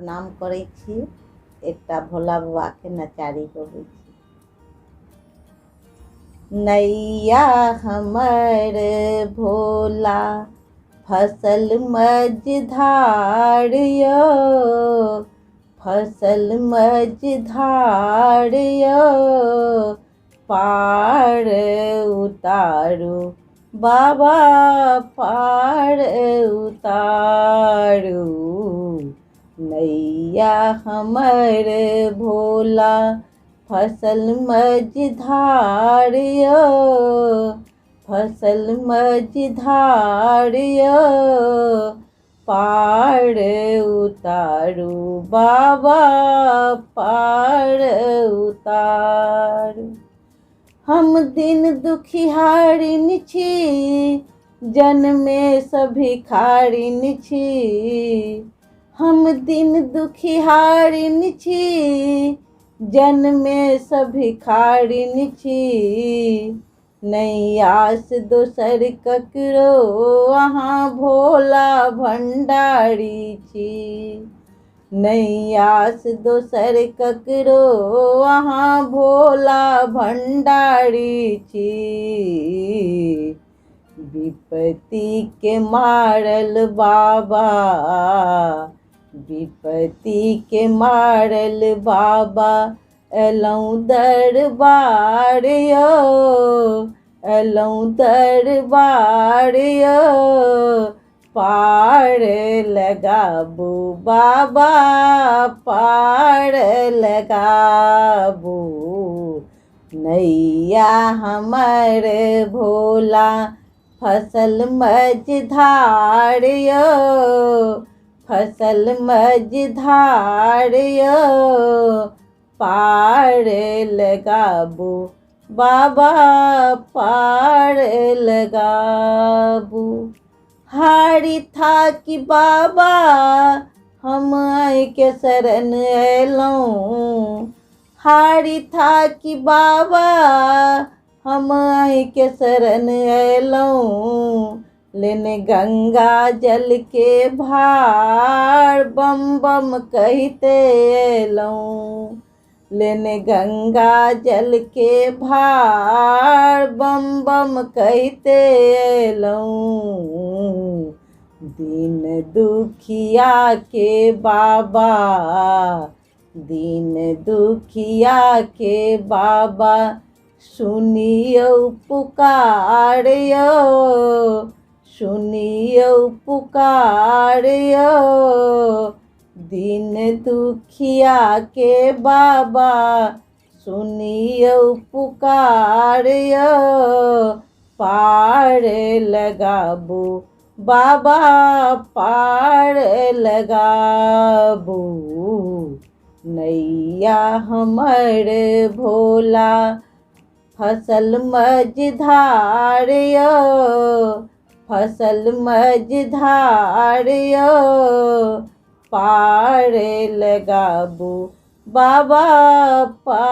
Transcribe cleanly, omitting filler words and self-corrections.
प्रणाम करै छी। एकटा भोला बाबाके नचारी गबै छी। नैया हमर भोला फसल मझधार यौ, फसल मझधार यौ, पार उतारू बाबा पार उतारू। नैया हमर भोला फसल मझधार यौ, फसल मझधार यौ, पार उतारू बाबा पार उतारू। हम दिन दुखिहारिन छी, जनमे भिखारिन छी। हम दिन दुखिहारिन छी, जनमे भिखारिन छी। नहि आस दोसर ककरो, अहाँ भोला भण्डारी छी। नहि आस दोसर ककरो, अहाँ भोला भण्डारी छी। विपत्तिके मारल बाबा, विपत्तिके मारल बाबा, अयलहुँ दरबार यौ, अयलहुँ दरबार यौ, पार लगाबू बाबा पार लगाबू। नैया हमर भोला फसल मझधार यौ, फसल मझधार यौ, पार लगाबू बाबा पार लगाबू। हारी थाकि बाबा हम अहीँके शरण अयलहुँ, हारी थाकि बाबा हम अहीँके शरण अयलहुँ। लेने गंगा जल के भार बम बम कहिते अयलहुँ, लेने गंगा जल के भार बम बम कहिते अयलहुँ। दीन दुखिया के बाबा, दीन दुखिया के बाबा, सुनियौ पुकार यौ, सुनियौ पुकार यौ, दीन दुखिया के बाबा, सुनियौ पुकार यौ, पार लगाबू बाबा पार लगाबू। नैया हमर भोला फसल मझधार यौ, फसल मझधार यौ, पार लगाबू बाबा पार।